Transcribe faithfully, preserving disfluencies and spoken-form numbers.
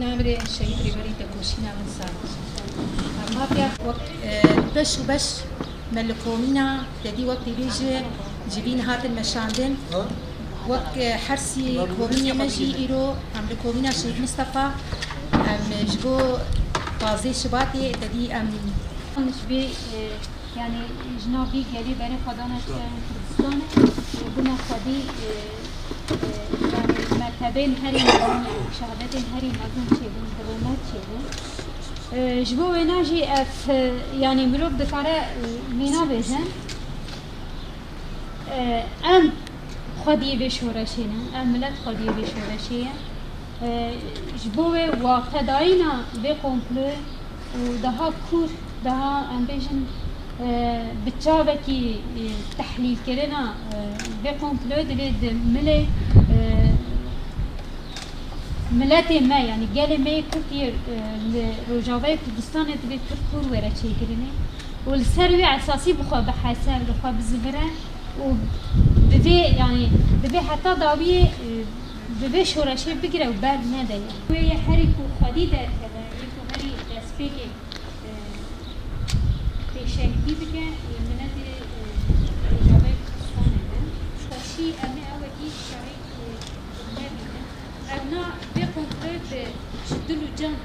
Namrê Şehîd Rêberî Tekoşîna min sar. Em hatiya wek, e, beş û beş me li komîna te dî wek dibêje civîn hatin meşandin. Wek, e, hersî komînê me jî îro em li komîna Şehîd Mistefa, em ji bo pazdeh Şibatê te dî em ji vê, e, Yanî jina vî gelî berê xwe dane şerên Kurdistanê û bûne xwedî, e, e, yanî mertebeyên herî mezin, yanî şehadetên herî mezin çêbûn, bi rûmet çêbûn. E, ji bo wêna jî ev, e, yanî mirov dikare, e, mîna bêje. E, em xwediyê vê şoreşê ne, em milet xwediyê vê şoreşê ye. E, ji bo wê wextedayîna vê komployê û daha kûr, daha em bêjin, e, bi çavekî, e, tehlîlkirina, e, vê komployê divê di milê, e, miletê me, yanî gelê me yê Kurd yê, e, li Rojavayê Kurdistanê divê pir kûr were çêkirinê û li ser wî esasî bi xwe bihese, bi xwe bizivire û bi vê, yanî divê heta dawiyê, e, bi vê şoreşê bigire û ber nede. Wê yê herî ku xwedî derkeve, yê ku herî destpêkê, e, pêşengtî bike, e, miletê, e, Rojavayê Kurdistanê ne. Xweşî em ê ewekî şahid, e, nebînin. Ew na vê komployê bi ji dil û can